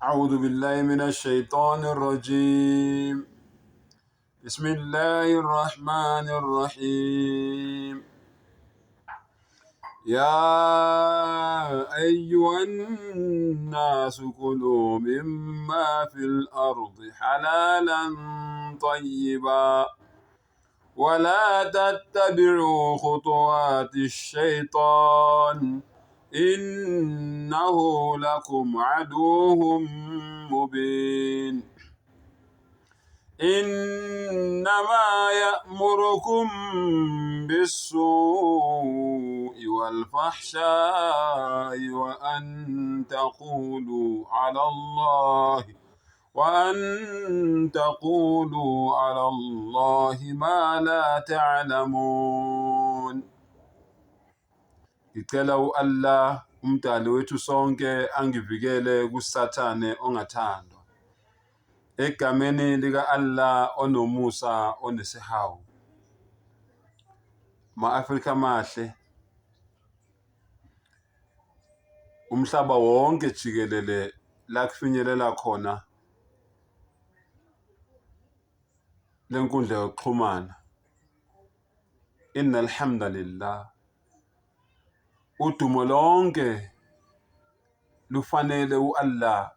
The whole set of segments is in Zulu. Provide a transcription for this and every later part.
أعوذ بالله من الشيطان الرجيم بسم الله الرحمن الرحيم يا أيها الناس كلوا مما في الأرض حلالا طيبا ولا تتبعوا خطوات الشيطان إنه لكم عدو مبين إنما يأمركم بالسوء والفحشاء وأن تقولوا على الله وأن تقولوا على الله ما لا تعلمون. Ngicela u-Allah umdali wethu sonke angivikele kuSathane ongathandwa. Egameni lika-Allah onomusa onesihawu. Ma-Afrika amahle, umhlaba wonke jikelele la kufinyelela khona lenkundla yokuxhumana. Inna alhamdulillah, udumo lonke lufanele u-Allah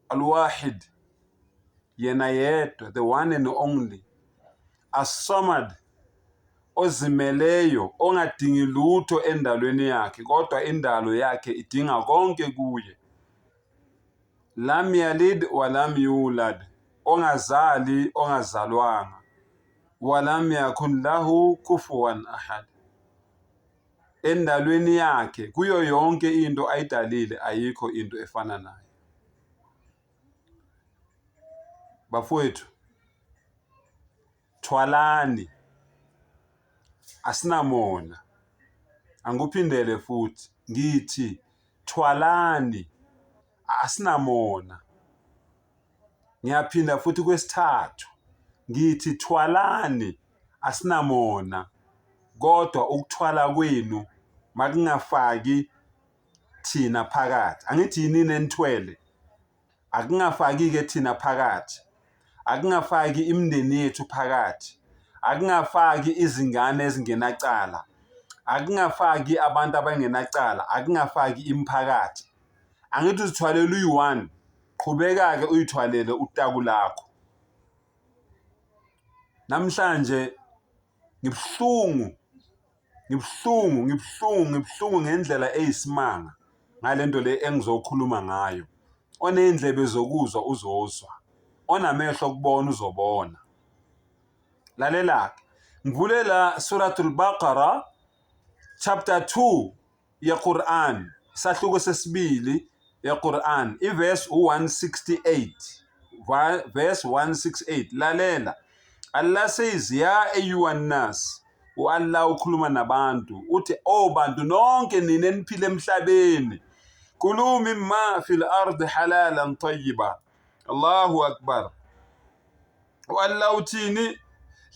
al-Wahid, yena yedwa, the one and only, as-Samad, ozimeleyo, ongadingi lutho endalweni yakhe, kodwa indalo yakhe idinga konke kuye. Lam yalid wa lam yulad, ongazali ongazalwanga, walam yakun lahu kufuwan ahad. Endalweni yakhe kuyo yonke into ayidalile ayikho into efana naye. Bafowethu, thwalani, asinamona. Angikuphindele futhi ngithi thwalani, asinamona. Ngiyaphinda futhi kwesithathu ngithi thwalani, asinamona, kodwa ukuthwala kwenu makungafaki thina phakathi. Angithi yinini enithwele, akungafaki-ke thina phakathi, akungafaki imindeni yethu phakathi, akungafaki izingane ezingenacala, akungafaki abantu abangenacala, akungafaki imiphakathi. Angithi uzithwalele uyi-one, qhubeka-ke uyithwalele utaku lakho. Namhlanje ngibuhlungu, ngibuhlungu, ngibuhlungu, ngibuhlungu ngendlela eyisimanga ngale nto le engizokhuluma ngayo. Oney'ndlebe zokuzwa uzozwa, onamehlo okubona uzobona. Lalela-ke, ngivule la Suratul Baqara chapter 2 yeQur'an, isahluko sesibili yeQur'an, iverse u-168, verse 168. Lalela, Allah says, ya ayyuhan nas, u-Allah ukhuluma nabantu, uthi, o bantu nonke nina eniphila emhlabeni, kulu mimma fil ardi halalan tayyiba. Allahu akbar. U-Allah uthini?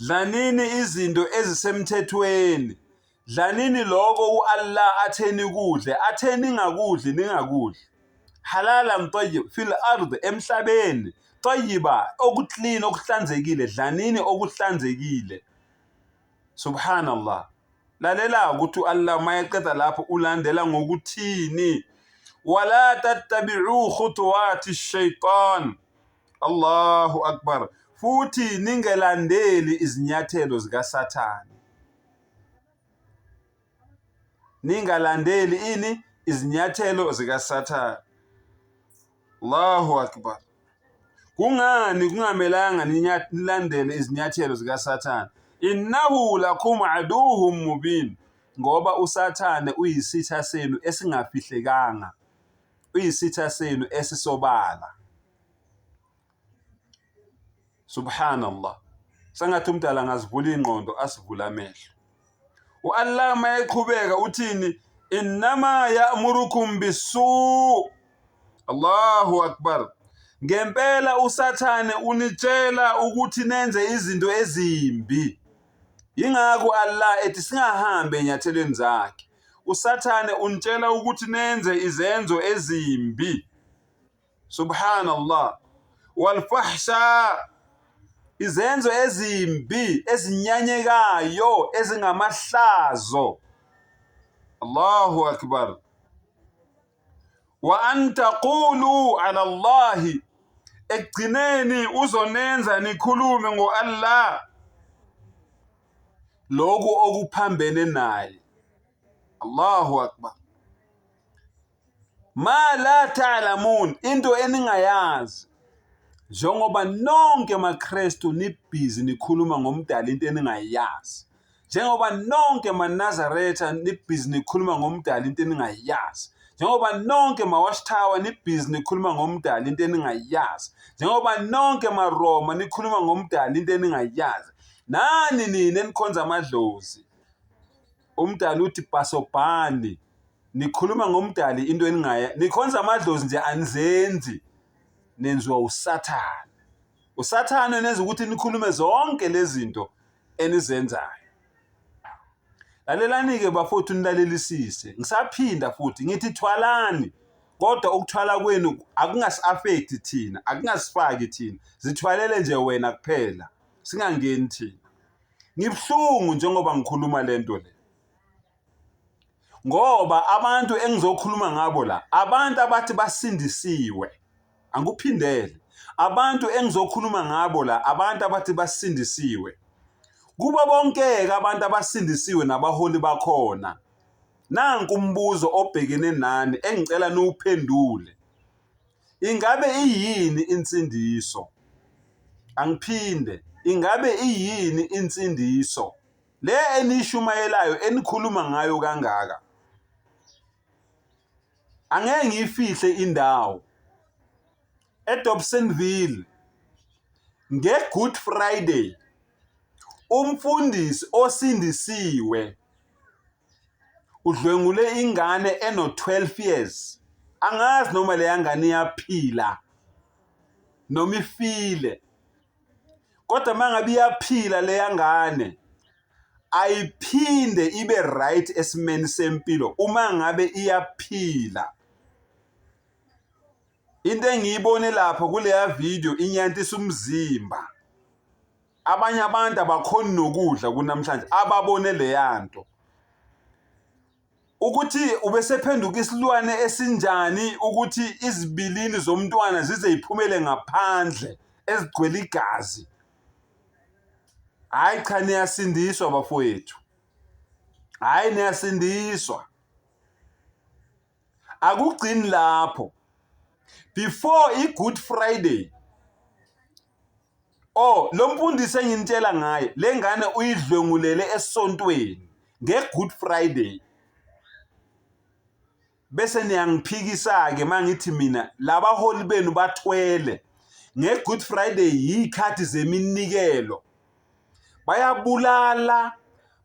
Dlanini izinto ezisemthethweni. Dlanini lokho u-Allah athe nikudle, athe ningakudli ningakudli. Halalan tayyib fil ard, emhlabeni, tayyiba, okuclean, okuhlanzekile, dlanini okuhlanzekile. Subhanallah. Lalela ukuthi u-Allah mayeqeda lapho ulandela ngokuthini. Wala tattabi'u khutuwati shaitan. Allahu akbar. Futhi ningelandeli izinyathelo zikaSathane. Ningalandeli ini? Izinyathelo zikaSathane. Allahu akbar. Kungani kungamelanga nilandele izinyathelo zikaSathane? Innahu lakum aduhum mubin, ngoba uSathane uyisitha senu esingafihlekanga, uyisitha senu esisobala. Subhanallah, sengathi umdala angazivula ingqondo asivule amehlo. U-Allah mayeqhubeka uthini? Innama ya'murukum bisu. Allahu akbar. Ngempela uSathane unitshela ukuthi nenze izinto ezimbi. Yingakho Allah ethi singahambi enyathelweni zakhe. uSathane unitshela ukuthi nenze izenzo ezimbi. Subhanallah. Walfahsha, izenzo ezimbi ezinyanyekayo ezingamahlazo. Allahu akbar. Wa an taqulu ala Allahi, ekugcineni uzonenza nikhulume ngo-Allah lokhu okuphambene naye. Allahu akbar. Ma la ta'lamun, into eningayazi. Njengoba nonke maKristu nibhizi nikhuluma ngomdali into eningayazi. Njengoba nonke maNazaretha nibhizi nikhuluma ngomdali into eningayazi. Njengoba nonke maWatchtower nibhizi nikhuluma ngomdali into eningayazi. Njengoba nonke maRoma nikhuluma ngomdali into eningayazi. Nani nina enikhonza amadlozi. Umdali uthi bhasobhani. Nikhuluma ngomdali into eningaya nikhonza amadlozi nje anizenzi. Nenziwa uSathane. USathane nenza ukuthi nikhulume zonke lezi zinto enizenzayo. Lalelani-ke bafowethu nilalelisise. Ngisaphinda futhi ngithi thwalani kodwa ukuthwala kwenu akungasi-affect thina, akungasifaki thina. Zithwalele nje wena kuphela, singangeni thina. Ngibuhlungu njengoba ngikhuluma lento le. Ngoba abantu engizokhuluma ngabo la, abantu abathi basindisiwe. Angikuphindele. Abantu engizokhuluma ngabo la, abantu abathi basindisiwe. Kubo bonke-ke abantu abasindisiwe nabaholi bakhona. Nanku umbuzo obhekene nani engicela niwuphendule. Ingabe iyini insindiso? Angiphinde, ingabe iyini insindiso? Le eniyishumayelayo enikhuluma ngayo kangaka. Angeke ngiyifihle indawo. eDobsonville ngeGood Friday umfundisi osindisiwe udlwengule ingane eno-12 years. Angazi noma leya ngane iyaphila noma ifile, kodwa uma ngabe iyaphila leya ngane ayiphinde ibe right esimeni sempilo uma ngabe iyaphila. Into engiyibone lapha kuleya video inyantisa umzimba. Abanye abantu abakhoni nokudla kunamhlanje ababone leya nto. Ukuthi ubesephenduka isilwane esinjani ukuthi izibilini zomntwana zize yiphumele ngaphandle ezigcwele igazi. Hhayi cha niyasindiswa bafowethu. Hhayi niyasindiswa. Akugcini lapho. Before i-Good Friday, oh lo mfundisi enginitshela ngaye le ngane uyidlwengulele esontweni nge-Good Friday. Bese niyangiphikisa-ke uma ngithi mina labaholi benu bathwele nge-Good Friday yiy'khathi zeminikelo. Bayabulala,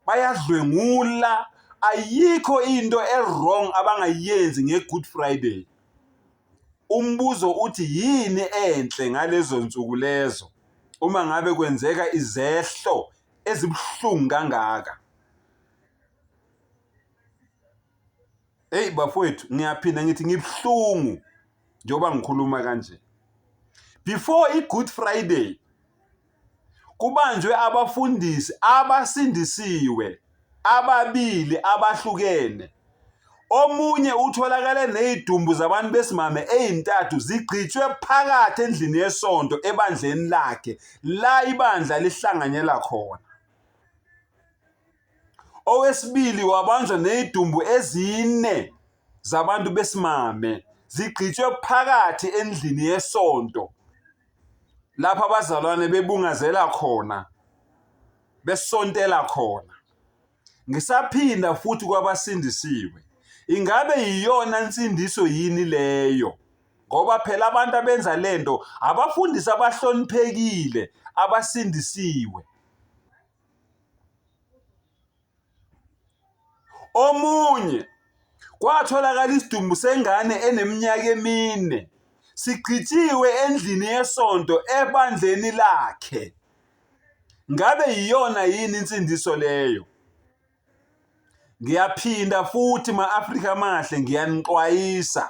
bayadlwengula, ayikho into e-wrong abangayenzi nge-Good Friday. Umbuzo uthi yini enhle ngalezo nsuku lezo uma ngabe kwenzeka izehlo ezibuhlungu kangaka? Eyi bafowethu, ngiyaphinda ngithi ngibuhlungu njengoba ngikhuluma kanje. Before i-Good Friday kubanjwe abafundisi abasindisiwe ababili abahlukene. Omunye utholakale nezidumbu zabantu besimame ezintathu zigqitshwe phakathi endlini yesonto ebandleni lakhe la ibandla lihlanganyela khona. Owesibili wabanjwa nezidumbu ezine zabantu besimame zigqitshwe phakathi endlini yesonto lapho abazalwane bebungazela khona besontela khona. Ngisaphinda futhi kwabasindisiwe, ingabe yiyona nsindiso yini leyo? Ngoba phela abantu abenza lento abafundisi abahloniphekile abasindisiwe. Omunye kwatholakala isidumbu sengane eneminyaka emine sigqitshiwe endlini yesonto ebandleni lakhe. Ngabe yiyona yini insindiso leyo? Ngiyaphinda futhi ma-Afrika amahle ngiyanixwayisa.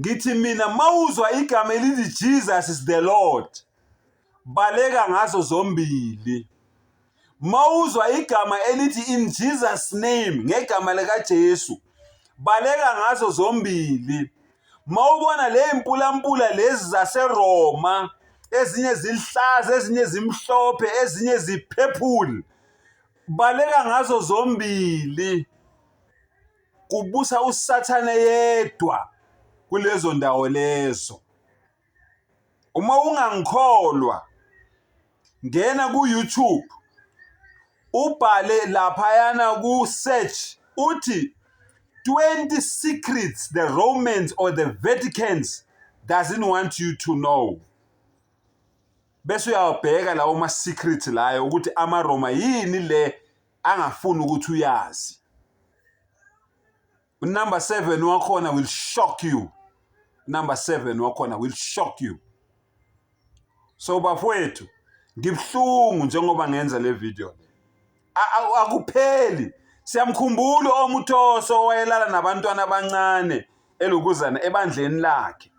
Ngithi mina mawuzwa igama elithi Jesus is the Lord, baleka ngazo zombili. Mawuzwa igama elithi in Jesus name, ngegama likaJesu, baleka ngazo zombili. Mawubona le mpulampula lezi zaseRoma, ezinye ziluhlaza, ezinye zimhlophe, ezinye ziphephuli, baleka ngazo zombili. Kubusa uSathane yedwa kulezo ndawo lezo. Uma ungangikholwa, ngena ku-YouTube ubhale laphayana ku-search uthi 20 secrets the Romans or the Vaticans doesn't want you to know. Bese uyawabheka lawo ma-secret layo ukuthi amaRoma yini le angafuni ukuthi uyazi. Number 7 wakhona will shock you. Number 7 wakhona will shock you. So bafowethu, ngibuhlungu njengoba ngenza le video le. Akupheli. Siyamkhumbula oMuthoso owayelala nabantwana abancane elokuzana ebandleni lakhe.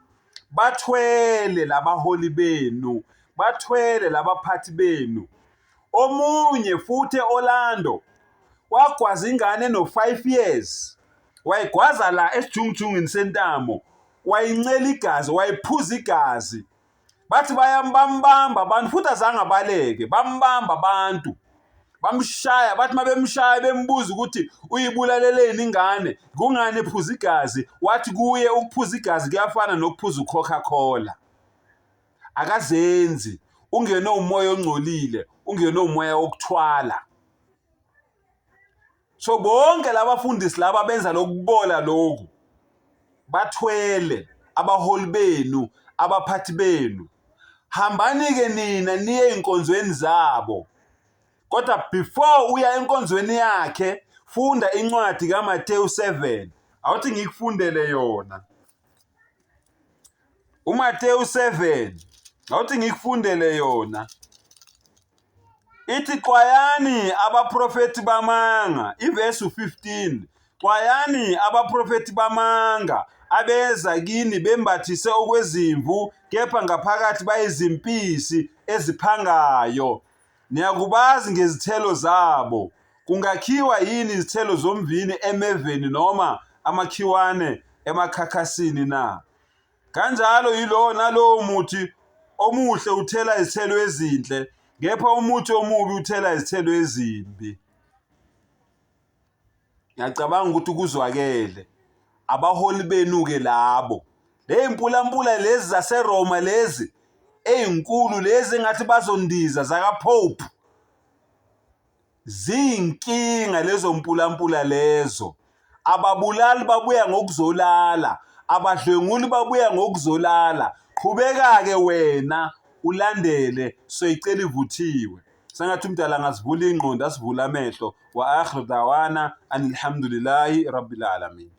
Bathwele labaholi benu, bathwele labaphathi benu. Omunye futhi e-Orlando wagwaza ingane eno-5 years, wayigwaza la esijungujungwini sentamo, wayincela igazi, wayiphuza igazi. Bathi bayambamba abantu futhi azange abaleke, bambamba abantu bamshaya. Bathi uma bemshaya bembuza ukuthi uyibulaleleni ingane, kungani ephuza igazi, wathi kuye ukuphuza igazi kuyafana nokuphuza uCoca-Cola. Akazenzi, ungenwe umoya ongcolile, ungenwe umoya wokuthwala. So bonke labafundisi laba benza lokubola lokhu, bathwele abaholi benu, abaphathi benu. Hambani-ke nina niye ey'nkonzweni zabo, kodwa before uya enkonzweni yakhe funda incwadi kaMateyu 7. Awuthi ngikufundele yona. UMateyu 7, awuthi ngikufundele yona. Ithi xwayani abaprofethi bamanga, ivesi 15. Xwayani abaprofethi bamanga abeza kini bembathise okwezimvu kepha ngaphakathi bayizimpisi eziphangayo. Niyakubazi ngezithelo zabo. Kungakhiwa yini izithelo zomvini emeveni noma amakhiwane emakhakhasini na? Kanjalo yilowo nalowo muthi omuhle uthela izithelo ezinhle, kepha umuthi omubi uthela izithelo ezimbi. Ngiyacabanga ukuthi kuzwakele. Abaholi benu-ke labo. Le mpulampula lezi zaseRoma lezi ey'nkulu lezi engathi bazondiza zakaPope. Ziyinkinga lezo mpulampula lezo. Ababulali babuya ngokuzolala, abadlwenguli babuya ngokuzolala. Qhubeka-ke wena ulandele soyicela ivuthiwe. Sengathi umdala angasivula ingqondo asivule amehlo. Wa akhiru dawana anilhamdulillahi rabbil alamin.